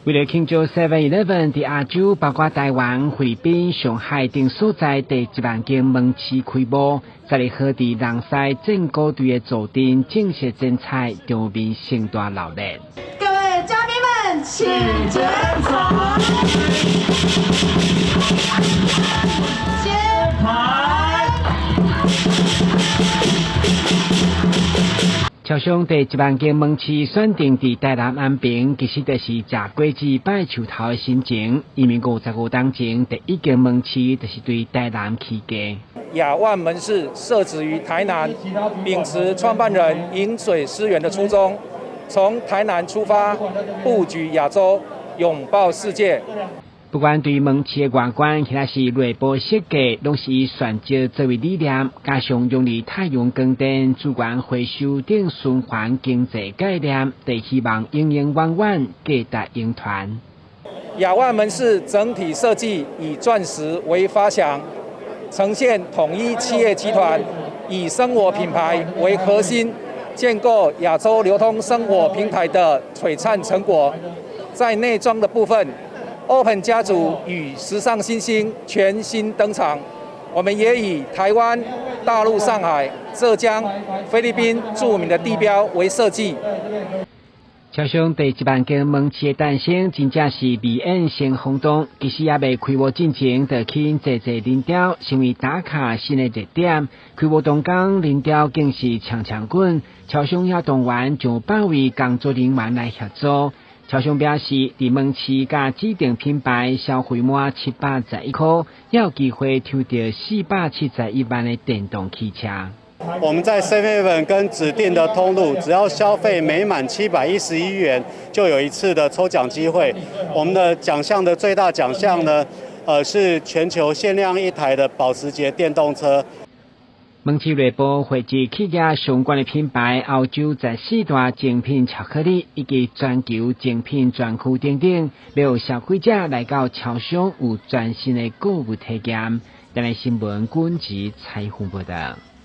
為了慶祝 Seven Eleven 佇亞洲，包括台灣、菲律賓、上海等所在第一萬間門市開幕，12號佇人西戰鼓隊的助陣正式剪彩，場面盛大鬧熱。各位嘉賓們，請剪彩。揭牌。超商第一萬間門市選定佇台南安平，其實就是食果子拜樹頭的心情。因為55冬前第一間門市就是對台南起家。亞萬門市設置於台南，秉持創辦人飲水思源的初衷，從台南出發，布局亞洲，擁抱世界。不管對門市的外觀，抑是內部設計，攏是以選擇作為理念，加上用於太陽光電、資源回收等循環經濟概念，就希望永永遠遠價值永傳。亞萬門市整體設計以鑽石為發想，呈現統一企業集團以生活品牌為核心，建構亞洲流通生活平台的璀璨成果。在內裝的部分，Open 家族與時尚新星全新登場，我們也以台灣、大陸上海、浙江、菲律賓著名的地標為設計。超商第一萬間門市的誕生，真正是未演先轟動。其實猶未開幕進前，就吸引濟濟人潮，成為打卡新的熱點。開幕當天，人潮更是搶搶滾。超商也動員上百位工作人員來協助。超商表示，佇門市佮指定品牌消費滿711塊，有機會抽著471萬的電動汽車。我們在 Seven Eleven 跟指定的通路，只要消費每滿711元，就有一次的抽獎機會。我們的獎項的最大獎項呢，是全球限量一台的保時捷電動車。門市內部匯集企業相關的品牌、歐洲14大精品巧克力以及全球精品專區等等，讓消費者來到超商有全新的購物體驗。台視新聞軍事採訪報道。